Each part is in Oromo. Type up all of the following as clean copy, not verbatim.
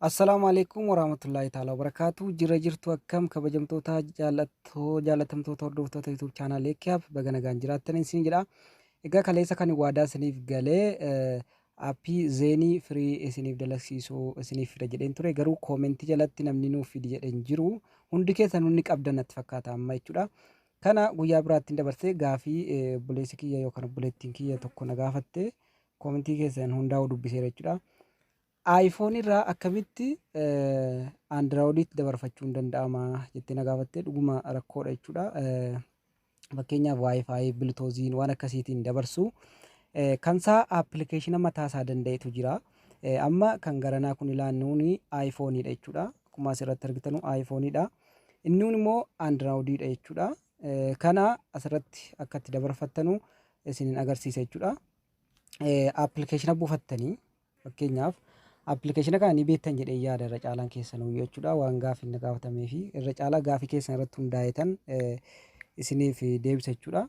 Assalaamu alaikum warahmatullahi ta'ala wabarakaatu. Jira jirtu akkam kabajamtoota jaallattoo jaallatamtoota hordoftoota YouTube channel Ekiyaab baga nagaan jiraattan isin jedha. Egaa kaleessa kan waadaa isiniif galee aappii zeenii firii isiniif dalagsiisuu isiniif fida jedheen ture garuu koomentii jalatti namni nuuf fidi jedheen jiru hundi keessan hundi qabdan natti fakkaata amma jechuudha. Kana guyyaa biraatti dabarsee gaafii obboleessi kiyya yookaan obboleettiin kiyya tokko na gaafatte koomentii keessan hundaa'uu dubbiseera jechuudha. iPhone irraa akkamitti Androiditti dabarfachuun danda'ama jettee na gaafatte dhuguma rakkoodha jechuudha. Fakkeenyaaf Wi-Fi, Bluetoothiin waan akkasiitiin dabarsu. Kansaa appilikeeshina mataa isaa danda'etu jira. Amma kan garanaa kun ilaannuun iPhoneidha jechuudha. Akkuma asirratti argitanu iPhoneidha. Inni immoo Androidiidha jechuudha. Kana asirratti akka itti dabarfattanu isinin agarsiisa jechuudha. Appilikeeshina buufattanii fakkeenyaaf appilikeeshina kana ni beektan jedhee yaada irra caalaan keessanuu jechuudha. Waan gaafii na gaafatamee fi irra caalaa gaafii keessan irratti hundaa'etan isiniif deebisa jechuudha.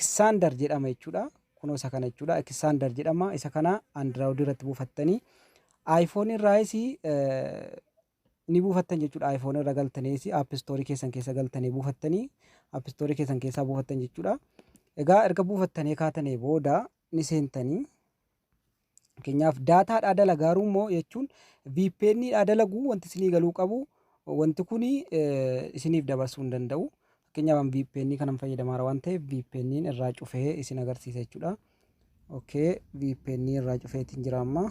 Xender jedhama jechuudha. Kunoo isa kana jechuudha. Xender jedhama. Isa kana Android irratti buufattanii iPhone irraayis ni buufattan jechuudha. iPhone irra galtaniis App Store keessan keessa galtanii buufattanii App Store keessan keessaa buufattan jechuudha. Egaa erga buufattanii kaatanii booda ni seentanii fakkeenyaaf daataadhaa dalagaaruu immoo jechuun VPN dhaa dalaguu wanti isinii galuu qabu wanti kuni isiniif dabarsuu hin danda'u. Fakkeenyaaf an VPN kanan fayyadamaara waan ta'eef VPN irraa cufee isin agarsiisa jechuudha. Okay, VPN irraa cufeetiin jira amma.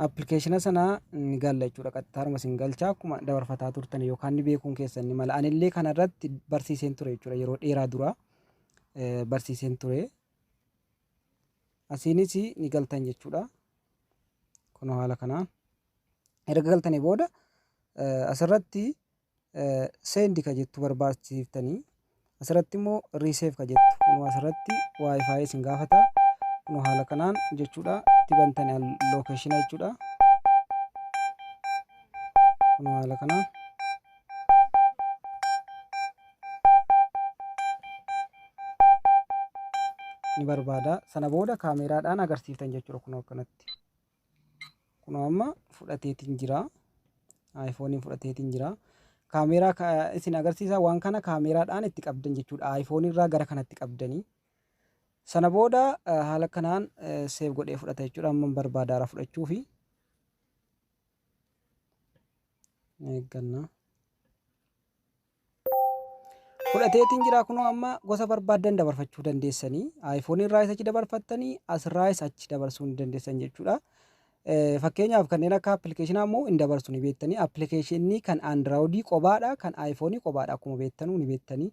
Appilikeeshina sana ni galla jechuudha. Qaxxaaruma isin galcha akkuma dabarfataa turtan yookaan ni beekuun keessan ni mala. Anillee kanarratti barsiiseen ture jechuudha yeroo dheeraa dura barsiiseen ture. Asiinis ni galtan jechuudha. Kunoo haala kanaan. Erga galtanii booda asirratti send ka jettu barbaachisiftanii asirratti immoo receive ka jettu kunoo asirratti wifi isin gaafata kunoo haala kanaan jechuudha itti bantanii lookeeshina jechuudha kunoo haala kanaan. Ni barbaada sana booda kaameeraadhaan agarsiiftan jechuudha kunoo akkanatti. Kunoo amma fudhateetiin jira. iPhone fudhateetiin jira. Kaameeraa isin agarsiisa waan kana kaameeraadhaan itti qabdan jechuudha. iPhone irraa gara kanatti qabdanii. Sana booda haala kanaan seef godhee fudhata jechuudha. Amma barbaadaara fudhachuufi. Eegganna. Fudhateetiin jira kunoo amma gosa barbaaddan dabarfachuu dandeessanii iPhone irraa achi dabarfattanii asirraayis achi dabarsuu ni dandeessan jechuudha. Fakkeenyaaf kanneen akka appilikeeshinaa immoo hin dabarsu ni beektanii appilikeeshinii kan Android qobaadha kan iPhone qobaadha akkuma beektanuu ni beektanii.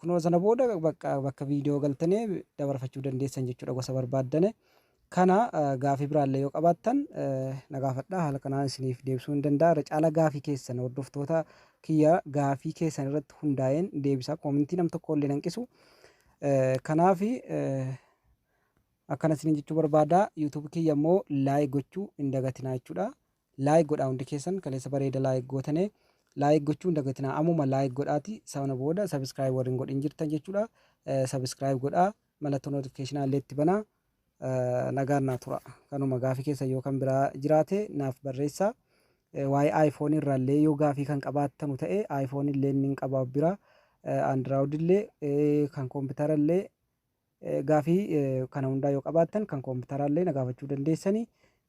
Kunoo sana booda bakka bakka viidiyoo galtanii dabarfachuu dandeessan jechuudha gosa barbaaddane. Kana gaafii biraallee yoo qabaattan na gaafadhaa haala kanaan isiniif deebisuu hin danda'a. Irra caala gaafii keessan hordoftoota kiyya gaafii keessan irratti hundaa'een deebisa. Koomentii nam tokko illee hanqisu. Kanaaf akkana isiniin jechuu barbaada. YouTube kiyya immoo like gochuu hin dagatinaa jechuudha. Like godhaa hundi keessan kaleessa bareeda like gootane like gochuu hin dagatinaa. Ammuma like godhaati sana booda subscribe warri hin godhin jirtan jechuudha. Subscribe godhaa mallattoo notification illee itti banaa. Nagaan naa tura. Kanuma gaafii keessa yoo kan biraa jiraate naaf barreessaa. Waa'ee iPhone irraallee yoo gaafii kan qabaattanu ta'e iPhone illee inni qaba bira Android illee kan koompitara illee gaafii kana hundaa yoo qabaattan kan koompitara illee na gaafachuu dandeessanii.